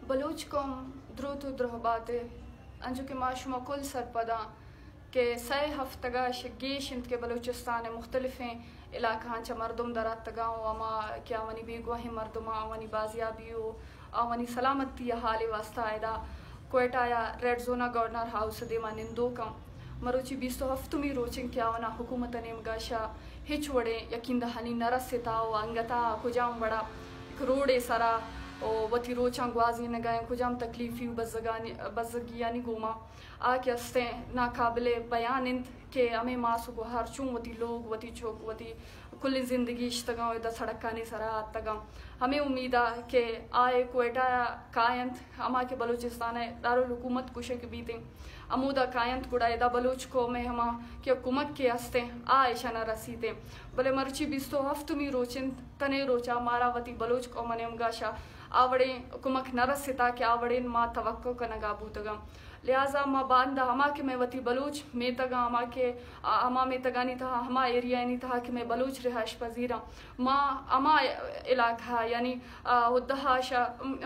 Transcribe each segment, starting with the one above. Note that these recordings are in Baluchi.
بلوچ قوم دروت و درہبات ء۔ انچو کہ ما شما کل سرپداں کہ سئے ہفتگا ش-، گیش انت کہ بلوچستان ء مختلفیں علاقہاں چہ مردم در آتکگاں و ہما کہ آوانی بیگواہیں مردماں آوانی بازیابی و آوانی سلامتی ء حال ء واسطہ ادا کوئٹہ یا ریڈ زون ء گورنر ہاؤس ء دیما نندوکاں۔ مروچی بیست و ہفتمی روچ انت کہ آواناں حکومت ء نیمگا شہ ہچ وڑیں یقین دہانی نہ رسیتا و انگتا کجام وڑا یک روڈے سرا و وتی روچاں گوازینگا انت، کجام تکلیفی و بزگانی، بزگیانی گوما آ کہ استیں ناقابل بیان انت کہ ہمے ماس و گوہار چون وتی لوگ، وتی چک، وتی کلیں زندگی اشتگاں و ادا سڑکانی سرا آتگاں۔ ہمے امیدا کہ آ اے کوئٹہ ء کاینت، ہما کہ بلوچستان ء دارالحکومت گوشگ بیتیں، ہمودا کاینت گڑا ادا بلوچ قوم ء ہما کہ کمک کہ استیں آ ایشانا رسیتیں۔ بلے مرچی بیست و ہفتمی روچ انت، تنے روچا مارا وتی بلوچ قوم ء نیمگا شہ آ وڑیں کمک نہ رسیتا کہ آ وڑیں ما توقع کنگا بوتگاں۔ لہذا ما باندا ہما کہ مئے وتی بلوچ میتگاں، ہما کہ، آ، ہما میتگانی تہا، ہما ایریایانی تہا کہ مئے بلوچ رہائش پذیراں، ما ہما علاقہ یعنی، آ، ہدہا شہ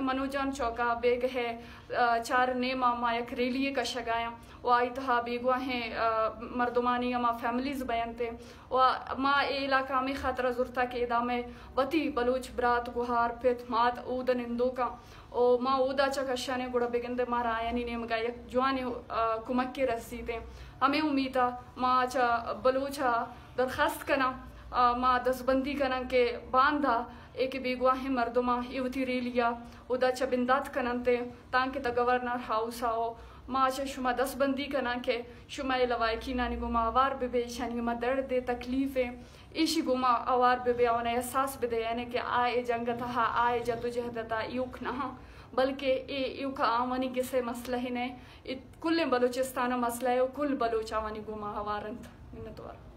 منوجان چوکا بیگہ ء، آ، چار نیما ما یک ریلی کشگایاں و آئی تہا بیگواہیں، آ، مردمانی ہما فیملیز بینتیں و ما اے علاقہ ہمے خاطرا زرتا کہ ادا مئے وتی بلوچ برات، گوہار، پت، مات اود نندوکاں۔ و ما اودا چہ کشانے گڑا بگندے مارا آیانی نیمگا یک جوانیں، آ، کمکے رسیتیں۔ ہمے امیتا ما چہ بلوچا درخواست کناں، آ، ما دستبندی کناں کہ باندا اے کہ بیگواہیں مردماں اے وتی ریلیا اودا چہ بندات کننتے تانکہ دا گورنر ہاؤسا و ما چہ شما دستبندی کناں کہ شما اے لوایکینانی گوما ہوار ببے، ایشانی گوما دردے تکلیفے ایشی گوما ہوار بہ بے، آواناں احساس بدے، یعنی کہ آ اے جنگ ء تہا، آ اے جدوجہد ء تہا ایوک نہ آں، بلکہ اے ایوک آوانی گس ء مسئلہ ہی نہ، اے کلیں بلوچستان ء مسئلہ ء و کل بلوچ آوانی گوما ہوار انت۔ منتوار۔